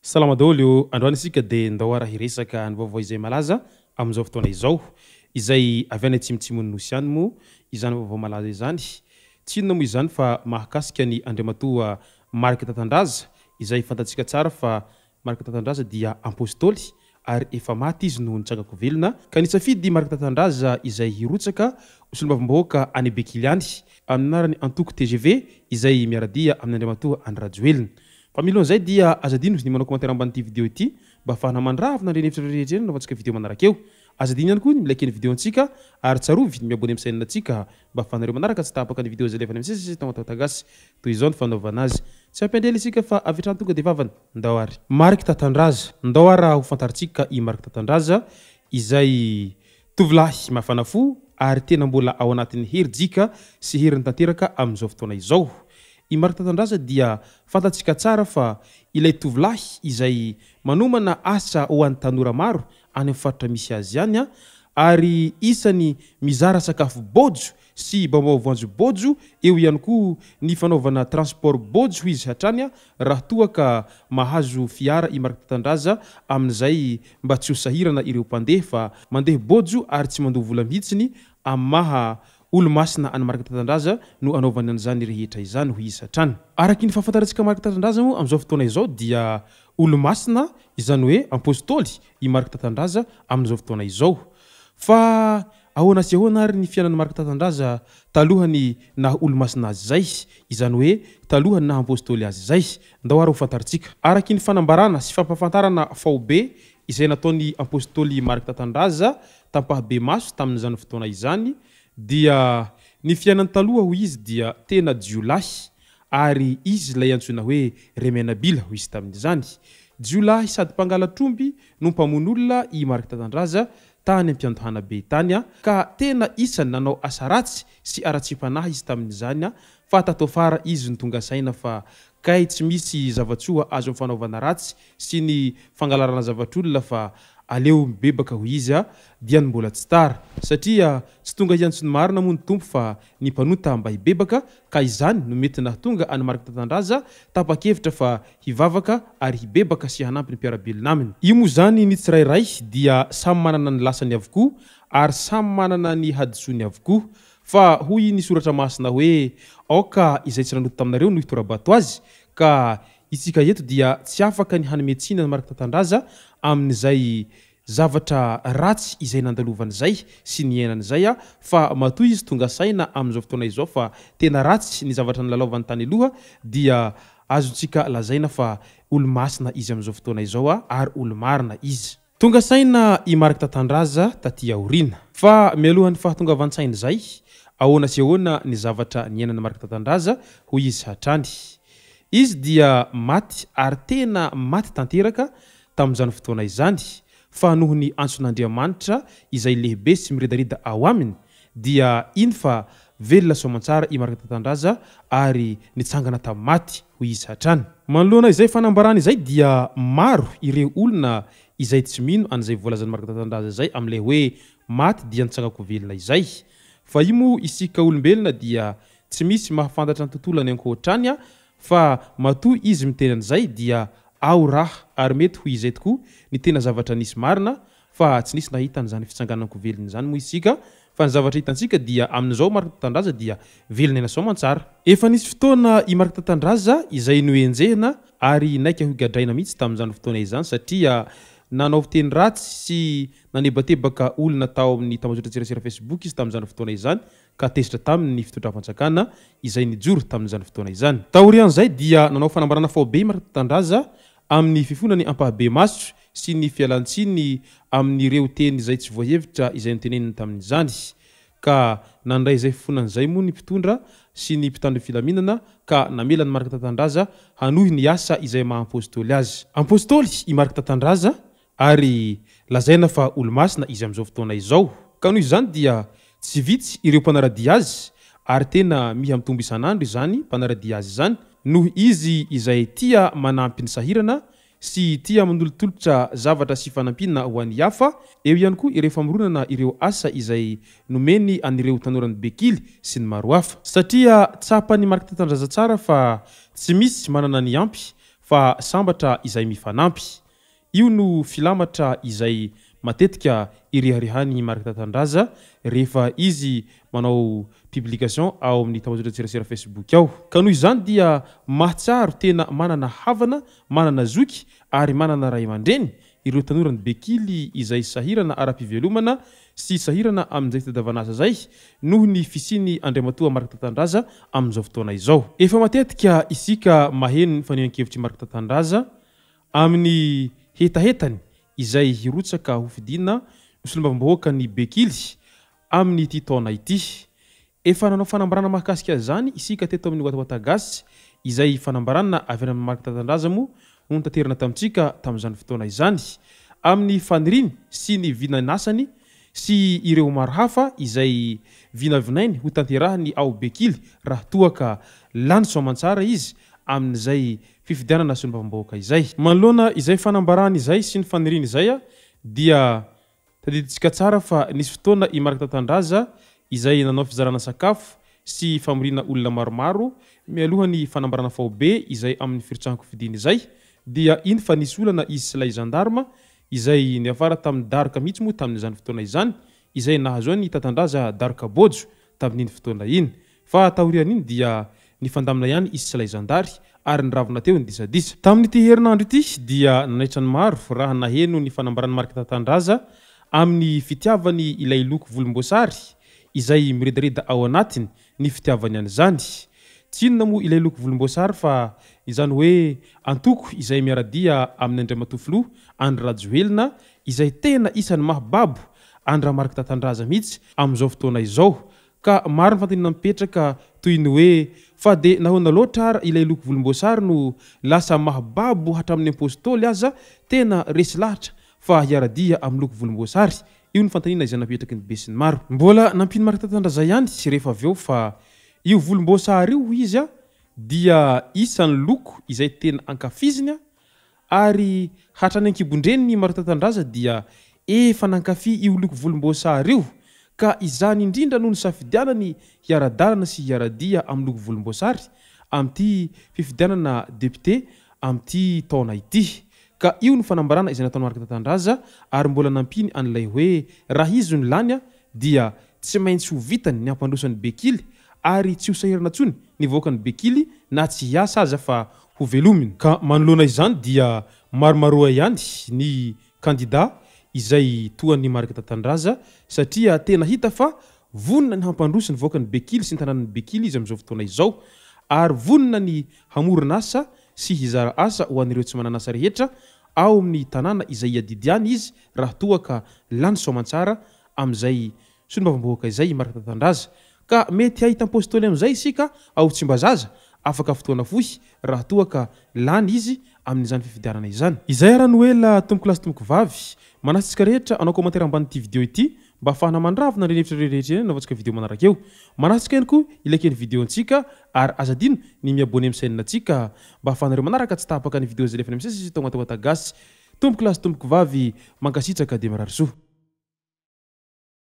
Salama daholo ô! Androany isika dia ndao ara hiresaka ny vaovao izay malaza amin'izao fotoana izao, izay avy any atsimotsimon'ny Nosy any moa izany vaovao malaza izany. Tsy inona moa izany fa mahakasika ny Andriamatoa Marc Tatandraza izay fantatsika tsara fa Marc Tatandraza dia Apostoly ary efa maty izy no nitsangako velona ka nisafidy Marc Tatandraza izay hirotsaka ho solombavambahoaka any Bekily any amin'ny anaran'ny antoko tgv izay miara-dia amin'ny Andriamatoa Andry Rajoelina. Fa milohan'izay dia aza adino ny manao commentaire ambanin'ity video ity mba ahafahana mandravona ireny hevitra rehetra ireny anaovantsika video manaraka eo. Aza adino ihany koa ny mi-like ny video antsika ary tsarovy ny mi-abonner amin'ny chaîne antsika mba ahafahanareo manaraka tsy tapaka ny video izay alefanay misesisesy eto Antaotagasy. Toy izao ny fanaovana azy. Tsy hampiandry ela isika fa avy hatrany tonga dia vavany. Ndao ary. Marc Tatandraza. Ndao ary raha ho fantarintsika i Marc Tatandraza izay tovolahy mafana fo ary tena mbola ao anatin'ny herijika sy heriny tanteraka amin'izao fotoana izao. I Marc Tatandraza dia fantatsika tsara fa ilay tovolahy izay manomana asa ho an'ny tanora maro any amin'ny faritra misy azy any ary isany mizara sakafo bôjo sy bambao voanjo bôjo, eo ihany koa ny fanaovana transport bôjo izy hatrany raha toa ka mahazo fiara i Marc Tatandraza amin'izay mba tsy ho sahirana ireo mpandeha fa mandeha bôjo ary tsy mandoa vola mihitsiny amin'ny maha olomasina an'i Marc Tatandraza no anaovany an'izany rehetra izany hoy izy hatrany. Araky ny fahafantarantsika Marc Tatandraza moa amin'izao fotoana izao dia olomasina izany hoe apostoly i Marc Tatandraza amin'izao fotoana izao. Fa ahoana sy ahoana ary ny fiainan'i Marc Tatandraza talohan'ny naha olomasina azy izay, izany hoe talohan'ny naha apostoly azy izay? Ndao ary ho fantarintsika. Araky ny fanambarana sy fampahafantarana faobe izay nataon'ny apostoly Marc Tatandraza tampahabemaso tamin'izany fotoana izany dia ny fiainany taloha hoy izy dia tena jiolahy ary izy ilay antsoina hoe Remenabila hoy izy tamin'izany. Jiolahy sady mpangalatr'omby no mpamono olona i Marc Tatandraza tany am-piandohana be tany ka tena isany nanao asa ratsy sy haratsiam-panahy izy tamin'izany fa tato afara izy no tonga saina fa kay tsy misy zava-tsoa azo amin'ny fanaovana ratsy sy ny fangalarana zavatr'olona fa aleo mibebaka hoy izy dia ny mbola tsy tara satria tsy tonga hiantso ny marina moa ny Tompo fa ny mpanota mba hibebaka ka izany no mety nahatonga an'i Marc Tatandraza tapa-kevitra fa hivavaka ary hibebaka sy hanampy ny mpiara-belona aminy. Io moa izany ny tsirairay dia samy manana ny lasany avokoa ary samy manana ny hadisoany avokoa fa hoy ny soratra masina hoe aoka izay tsy nanota taminareo no hitora-bato azy ka isika eto dia tsy afaka ny hanome tsiny an'i Marc Tatandraza amin'izay zavatra ratsy izay nandalovany izay sy niainany izay fa matoa izy tonga saina amin'izao fotoana izao fa tena ratsy ny zavatra nilalaovany tany aloha dia azontsika lazaina fa olo-masina izy amin'izao fotoana izao ary olo-marina izy. Tonga saina i Marc Tatandraza taty aoriana. Fa mialohan'ny fahatongavan-tsaina izay, ahoana sy ahoana ny zavatra niainan'i Marc Tatandraza, hoy izy hatrany. Izy dia maty ary tena maty tanteraka tamin'izany fotoana izany, fa noho ny antson'Andriamanitra izay lehibe sy miredareda ao aminy, dia iny fa velona soamantsara i Marc Tatandraza ary nitsangana tamin'ny maty, hoy izy hatrany. Manoloana izay fanambarana izay dia maro ireo olona izay tsy mino an'izay voalazan'i Marc Tatandraza izay amin'ilay hoe maty dia nitsangako velona izay. Fa io moa isika olombelona dia tsy misy mahafantatra ny tontolo any ankoatra any Fa matoa izy miteny an'izay dia ao raha ary mety ho izay tokoa ny tena zavatra nisy marina fa tsy nisy nahita an'izany fitsanganan-ko velona izany moa isika fa ny zavatra hitantsika dia amin'izao Marc Tatandraza dia velona aina soamantsara. Efa nisy fotoana i Marc Tatandraza izay nohenjehina ary naika hogadraina mihitsy tamin'izany fotoana izany satria nanao teny ratsy sy nanebatebaka olona tao amin'ny tambajotran-tserasera Facebook izy tamin'izany fotoana izany ka tezitra taminy ny fitondram-panjakana izay nijoro tamin'izany fotoana izany. Taorian'izay dia nanao fanambarana faobe i Marc Tatandraza amin'ny fifonany ampahabemaso sy ny fialantsiny amin'ireo teny izay tsy voahevitra izay noteneniny tamin'izany. Ka nandray izay fifonana izay moa ny mpitondra sy ny mpitandro ny filaminana ka namela an'i Marc Tatandraza hanohy ny asa izay maha Apostoly azy. Apostoly i Marc Tatandraza Ary lazaina fa olo-masina izy amin'izao fotoana izao. Ka noho izany dia tsy vitsy ireo mpanara-dia azy, ary tena miha-mitombo isan'andro izany mpanara-dia azy izany, noho izy izay tia manampy ny sahirana sy tia manolotolotra zavatra sy fanampiana ho an'ny hafa, eo ihany koa ireo famoronana ireo asa izay nomeny an'ireo tanoran'i Bekily sy ny maro hafa. Satria tsapan'i Marc Tatandraza tsara fa tsy misy manana ny ampy. fa sambatra izay mifanampy. Io no filamatra izay matetika ireharehan'i Marc Tatandraza rehefa izy manao publication ao amin'ny tambajotran-tserasera Facebook ao. Ka noho izany dia mahatsiaro tena manana havana, manana zoky ary manana ray aman-dreny ireo tanoran'i Bekily izay sahirana ara-pivelomana sy sahirana amin'izay fitadiavana asa izay noho ny fisian'i Andriamatoa Marc Tatandraza amin'izao fotoana izao. Efa matetika isika maheno ny fanehoan-kevitr'i Marc Tatandraza amin'ny hetahetany izay hirotsaka hofidiana ho solombavambahoakan'i Bekily amin'ity taona ity. Efa nanao fanambarana mahakasika izany isika teto amin'ny Watawata Gasy, izay fanambarana avy any amin'i Marc Tatandraza moa no notaterina tamintsika tamin'izany fotoana izany, amin'ny faniriany sy ny vinan'asany sy ireo maro hafa izay vinavinainy ho tanterahiny ao Bekily raha toa ka lany soamantsara izy amin'izay fifidianana solombavambahoaka izay. Manoloana izay fanambarany izay sy ny faniriany izay dia Tadidintsika tsara fa nisy fotoana i Marc Tatandraza izay nanao fizarana sakafo sy famoriana olona maromaro mialoha ny fanambarana faobe izay amin'ny firotsahan-kofidiny izay dia iny fa nisy olana izy sy ilay gendarme izay niafara tamin'ny daroka mihitsy moa tamin'izany fotoana izany izay nahazoan'i Tatandraza daroka bôjo tamin'iny fotoana iny. Fa taorian'iny dia nifandamina ihany izy sy ilay zandary ary niravona teo ny disadisa. Tamin'ity herinandro ity dia nanaitra ny maro raha naheno ny fanambaran'i Marc Tatandraza amin'ny fitiavany ilay loko volomboasary izay miredareda ao anatiny ny fitiavany an'izany. Tsy inona moa ilay loko volomboasary fa izany hoe antoko izay miara-dia amin'ny Andriamatoa Filoha Andry Rajoelina izay tena isan'ny maha babo an-dRamarc Tatandraza mihitsy amin'izao fotoana izao Ka maro ny fanontaniana mipetraka toy ny hoe, fa dia nahoana loatra ary ilay loko volomboasary no lasa mahababo hatramin'ny Apostoly aza tena resy lahatra fa hiara-dia amin'ny loko volomboasary? Io ny fanontaniana izay napetraky ny besinimaro. Mbola nampian'i Marc Tatandraza ihany rehefa avy eo fa io volomboasary io hoy izy dia isan'ny loko izay tena ankafiziny Ary hatrany an-kibon-dreniny i Marotatandraza dia efa nankafy io loko volomboasary io, ka izany indrindra no nisafidianany hiara-dalana sy hiara-dia amin'ny loko volomboasary amin'ity fifidianana député amin'ity taona ity. Ka io no fanambarana izay nataon'i Marc Tatandraza ary mbola nampiany an'ilay hoe raha izy no lany dia tsy maintsy ho vitany ny hampandroso an'i Bekily ary tsy ho sahirana intsony ny vahoakan'i Bekily na tsy hiasa aza fa ho velominy. Ka manoloana izany dia maromaroa ihany ny kandida izay toa an'i Marc Tatandraza satria tena hita fa vonona ny hampandroso ny vahoakan'i Bekily sy ny tanànan'i Bekily izy amin'izao fotoana izao ary vonona ny hamorona asa sy hizara asa ho an'ireo tsy manan'asa rehetra ao amin'ny tanàna izay iadidiany izy raha toa ka lany soamantsara amin'izay solombavambahoaka izay i Marc Tatandraza ka mety hahita Apostoly amin'izay isika ao Tsimbazaza afaka fotoana fohy raha toa ka lany izy amin'izany fifidianana izany. Izay ara no ela tompoko lahy sy tompoko vavy, manasa antsika rehetra hanao commentaire ambanin'ity video ity mba ahafahana mandravona ireny hevitra rehetra ireny anaovantsika video manaraka eo. Manasa antsika ihany koa hi-liker ny video antsika ary aza adino ny mi-abonner amin'ny chaîne antsika mba ahafahanareo manaraka tsy tapaka ny video izay alefany misesy eto Watawata Gasy. Tompoko lahy sy tompoko vavy, mankasitraka dia mirary soa.